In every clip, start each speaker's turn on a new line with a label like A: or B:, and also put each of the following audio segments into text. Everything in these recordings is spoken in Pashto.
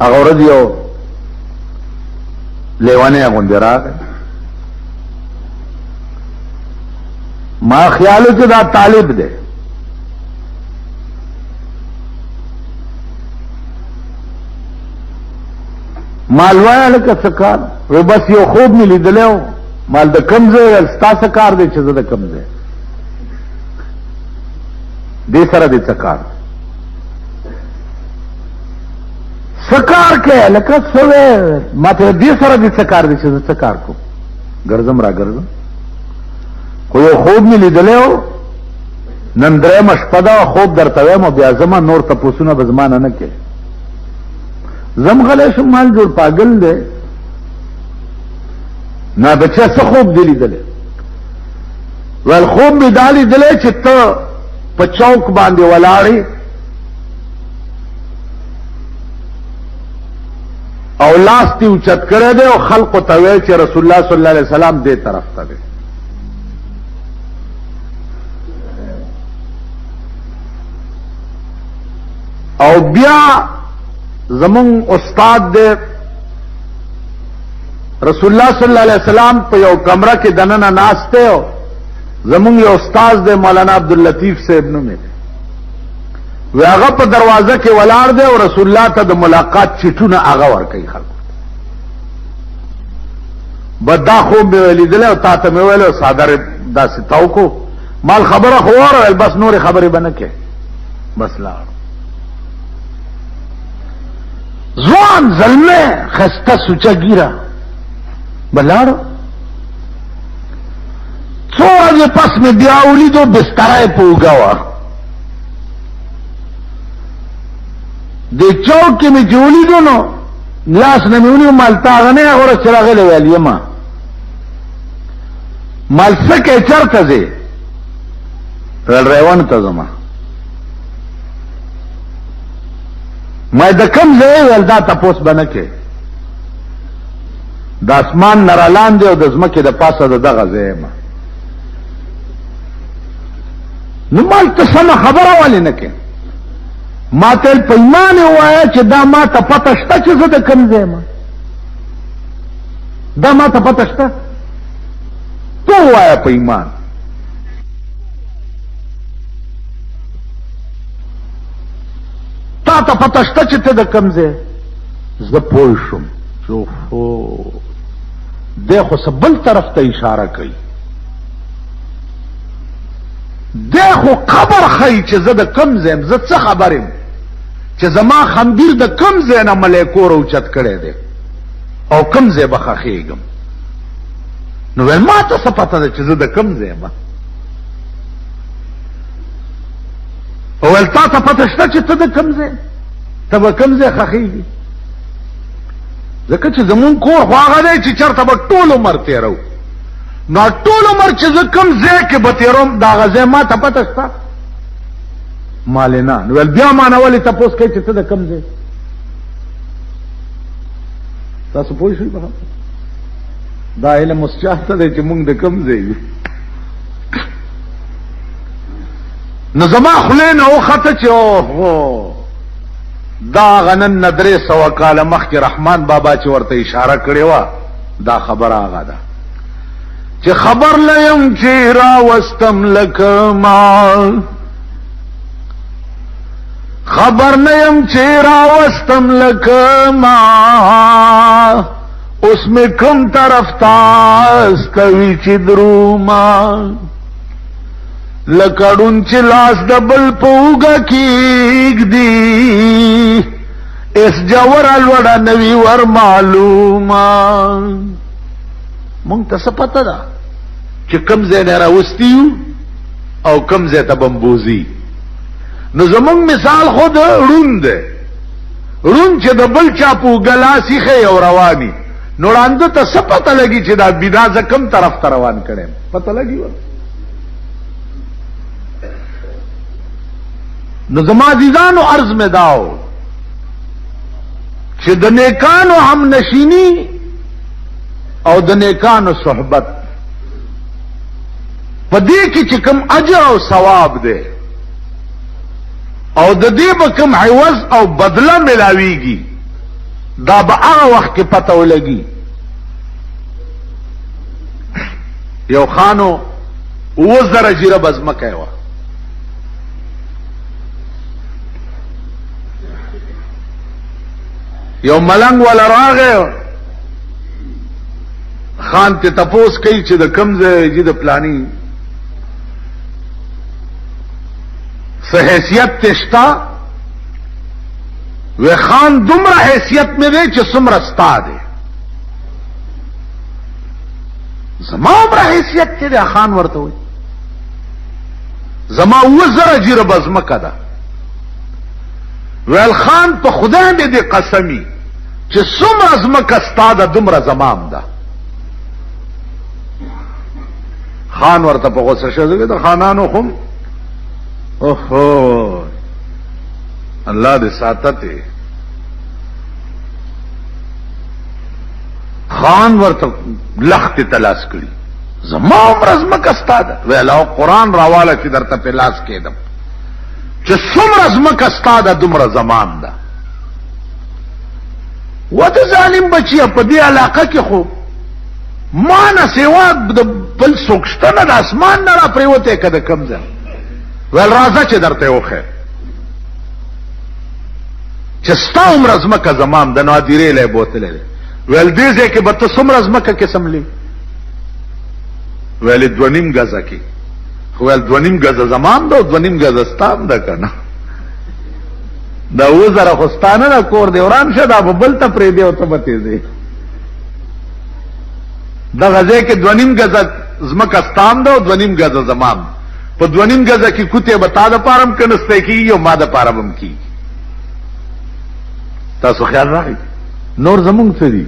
A: هغه ورځ یو لیونی غوندې راغی، ما خیال چې دا طالب دی. مال وایه لکه څه کار؟ وی بس یو خوب مې لیدلی و. مال د کوم ځای؟ ویل ستا څه کار دی چې زه د کوم ځای؟ دې سره دې څه کار؟ څه کار کوې؟ لکه څه وې؟ ما ته دې سره دې څه کار دی چې زه څه کار کوم؟ ګرځم را ګرځم، خو یو خوب مې لیدلی و. نن درېیمه شپه ده، خوب درته وایم او بیا ځمه، نور تپوسونه به زما نه نه کوې. زم غلی شم، مال جوړ پاګل دی. نه بچیا څه خوب دی لیدلی؟ ویل خوب مې دا لیدلی چې ته په چوک باندې ولاړې او لاس دې اوچت کړی دی او خلقو ته وایې چې رسول الله صلی الله علیه وسلم دې طرف ته دی. او بیا زمون استاد دی رسول الله صلی الله علیه وسلم په یو کمره کې دننه ناست دی. زمون یو استاد دی مولانا عبداللطیف صاحب نوم دی، وی هغه په دروازه کې ولاړ دی او رسول الله ته د ملاقات چټونه هغه ورکوي خلکو. بس دا خوب مې لیدلی او تا ته مې ویل او څادر داسې تاو کو. مال خبره خو واوره، ویل بس نورې خبرې به نه کوې. بس لاړ. ځوان زلمی ښایسته سوچه ږیره به لاړو. څو ورځې پس مې بیا ولیدو، بستره یې په اوږه وه. دې چوک کې مې چې ولیدو نو لاس نه مې ونیو، مال تا هغه نه هغه ورځ چې راغلی ویل یمه. مال څه کوې، چېرته ځې؟ ویل ریوند ته ځمه. ما د کوم ځای؟ ویل دا تپوس به نه کوې، د اسمان نه رالاندې او د ځمکې د پاسه د دغه ځای یم. نو مال ته سمه خبره ولې نه کوې؟ ما ته په ایمان ووایه چې دا ما ته پته شته چې زه د کوم ځای یم، دا ما ته پته شته، ته ووایه په ایمان. تا ته پته شته چې ته د کوم ځای؟ زه پوه شوم چې اوهو دی خو څه بل طرف ته اشاره کوي، دی خو قبر ښیي چې زه د کوم ځای یم، زه څه خبر یم چې زما خندیر د کوم ځای نه ملایکو راوچت کړی دی او کوم ځای به ښخېږم. نو ویل ما ته څه پته ده چې زه د کوم ځای یم؟ ویل تا ته پته شته چې ته د کوم ځای، ته به کوم ځای ښخېږي؟ ځکه چې زمونږ کور خو هغه دی چې چېرته به ټول عمر تېرو، نو ټول عمر چې زه کوم ځای کې به تېروم د هغه ځای ما ته پته شته؟ مالې نه. نو ویل بیا ما نه ولې تپوس کوې چې ته د کوم ځای؟ تاسو پوه شئ په خبره؟ دا علم اوس چاته دی چې مونږ د کوم ځای یو؟ نو زما خولې نه وخته چې اوهو دا هغه نن نه 300 کاله مخکې رحمان بابا چې ورته اشاره کړې وه، دا خبره هغه ده چې خبر لیم چې راوستم لکه ما، خبر نه یم چې راوستم لکه ما، اوس مې کوم طرف ته استوي چې دروما، لکه ړوند چې لاس د بل په اوږه کېږدي، هېڅ ژوره لوړه نه وي ور معلومه. مونږ ته څه پته ده چې کوم ځای نه راوستي یو او کوم ځای ته به بوځي؟ نو زمونږ مثال خو د ړوند دی، ړوند چې د بل چا په اوږه لاس ایښی او روان، نو ړانده ته څه پته لګي چې دا بنا زه کوم طرف ته روان کړی؟ پته لګي ورته؟ نو زما عزیزانو عرض مې داو چې د نیکانو هم نشینی او د نیکانو صحبت په دې کې چې کوم اجر او ثواب دی او د دې به کوم عوض او بدله ملاویږي، دا به هغه وخت کې پته ولګي. یو خانو 7000 جریبه ځمکه یې وه. یو ملنګ والا راغی، خان ته تپوس کوي چې د کم ځای جی د پلانی څه حیثیت ته شته؟ وی خان دومره حیثیت مې دی چې څومره ستا دی، زما عمره حیثیت ته دی. خان ورته وایي زما 7000 جریبه ځمکه ده. ویل خان په خدای مې دې قسمي چې څومره ځمکه ستا ده دومره زما هم ده. خان ورته په غوسه شو، ځکه د خانانو هم اوهو الله دې ساته ته. خان ورته لخت تلاش کړي، زما عمر ځمکه ستا ده. ویل او قرآن راواله چې درته په لاس کېدم چې څومره ځمکه ستا ده دومره زما هم ده. و د ظالم بچیه، په دې علاقه کې خو ما نه سوا د بل څوک شته نه، د اسمان نه را پرېوتی که د کوم ځای. ویل راځه چې درته یې وښیم چې ستا عمره ځمکه زما هم ده. نو هدیرې له یې بوتلی دی. ویل دې ځای کې به ته څومره ځمکه قسم لې؟ ویل یې 2.5 ګزه کې. خو ویل 2.5 ګزه زما هم ده او 2.5 ګزه ستا هم ده که نه؟ دا 7000 خو ستا نه ده، کور دې وران شه، دا به بل ته پرېږدې او ته به ترې ځې. دغه ځای کې 2.5 ګزه ځمکه ستا هم ده او 2.5 ګزه زما هم. په 2.5 ګزه کې کوتې به تا دپاره هم کنستی کېږي او ما دپاره به هم کېږي. تاسو خیال راغی نور زمونږ څه دي؟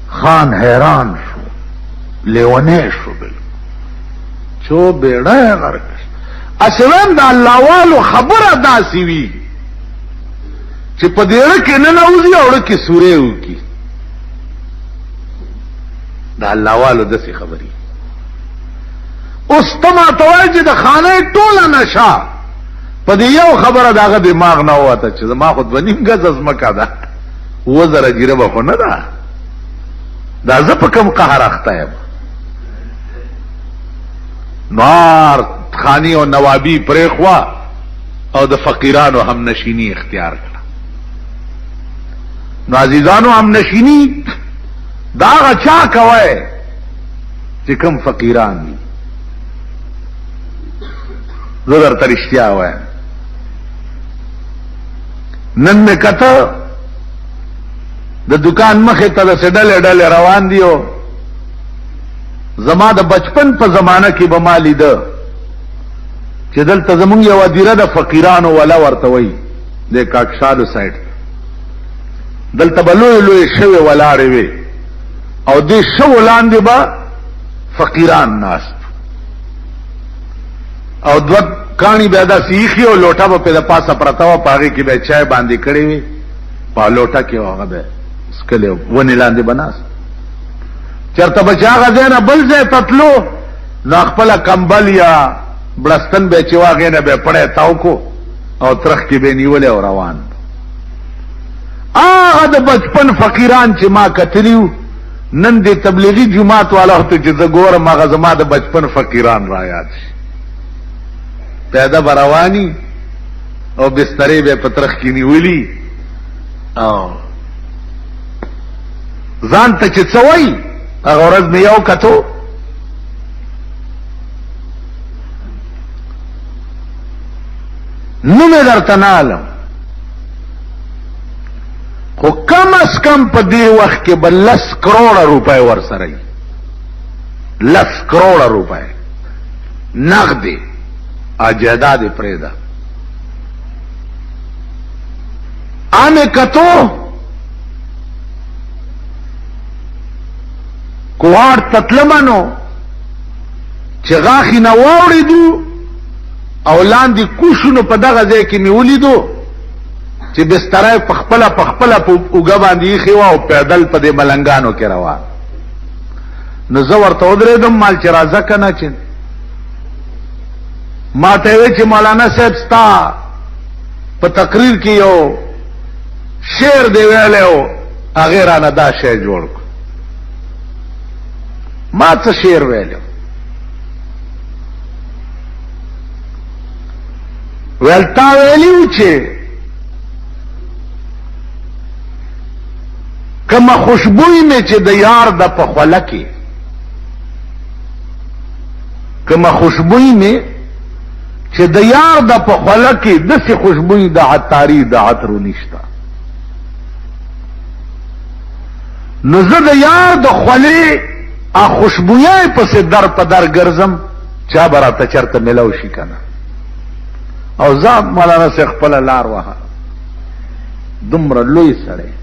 A: خان حیران شو، لیونی شو، بالکل چو بیړه یې غرق شو. اصلاً د الله والو خبره داسې وي چې په دې اړه کې ننوځي او اړه کې سورې وکړي. د الله والو داسې خبرې. اوس ته ماته وایې چې د خانۍ ټوله نشه په دې یو خبره د هغه دماغ نه ووته چې زما خو 2.5 ګزه ځمکه ده، 7000 جریبه خو نه ده، دا زه په کوم قهر اخته یم؟ نار خانی او نوابی پرېښوه او د فقیرانو همنشینی اختیار کړه. نو عزیزانو، همنشینی دا هغه چا کوی چې کوم فقیران دي. زه درته رښتیا وایم، نن مې کته د دکان مخې ته داسې ډلې ډلې روان دي. او زما د بچپن په زمانه کې به ما لیده چې دلته زمونږ یوه دیره د فقیرانو ولا ورته وایي، د کاکشالو سایډ، دلته به لوی لوی شوې ولاړې وې او دې شوو لاندې به فقیران ناست او دوه کاڼي بیا داسې ایښي او لوټه به پرې د پاسه پرته وه، په هغې کې به یې چای باندې کړې وې، په لوټه کې هغه به څکلی ونې لاندې به ناست. چېرته به چې هغه ځای نه بل ځای ته تلو نو خپله کمبل یا بړستن به یې چې وه هغې نه به یې پړی تاو کړو او ترخ کې به یې نیولی او روان. هغه د بچپن فقیران چې ما کتلي وو، نن د تبلیغي جومات والا ته چې زه ګورم هغه زما د بچپن فقیران را یاد شي. پیاده به رواني او بسترې به په ترخ کې نیولي او ځان ته چې څه وایي. هغه ورځ مې یو کتو، نوم یې درته نه علم، خو کم از کم په دې وخت کې به 10 کروړه روپۍ ورسره وي، 10 کروړه روپۍ نغدې جایداد یې پرېږده. امې کتو کوهاټ ته تلمه نو چې غاښي نه واوړېدو او لاندې کوشونو په دغه ځای کې مې ولیدو چې بستره یې په خپله په خپله په اوږه باندې ایښې وه او پیدل په دې ملنګانو کې روان. نو زه ورته ودرېدم، مال چې راځه که نه، چې ما ته یې ویل چې مولانا صاحب ستا په تقریر کې یو شعر دی ویلی و، هغې رانه دا شی جوړ کړو. ما څه شعر ویلی؟ ویل تا ویلی و چې کومه خوشبوی مې چې د یار د په خوله کې، کومه خوشبوی مې چې د یار د په خوله کې، داسې خوشبوی د عطاري د عطرو نشته. نو زه د یار د خولې ا خوشبویۍ پسې در په در ګرځم، چا به راته چېرته میلاو شي که نه. او ځه مولانا صاحب، خپله لار وهه. دومره لوی سړی.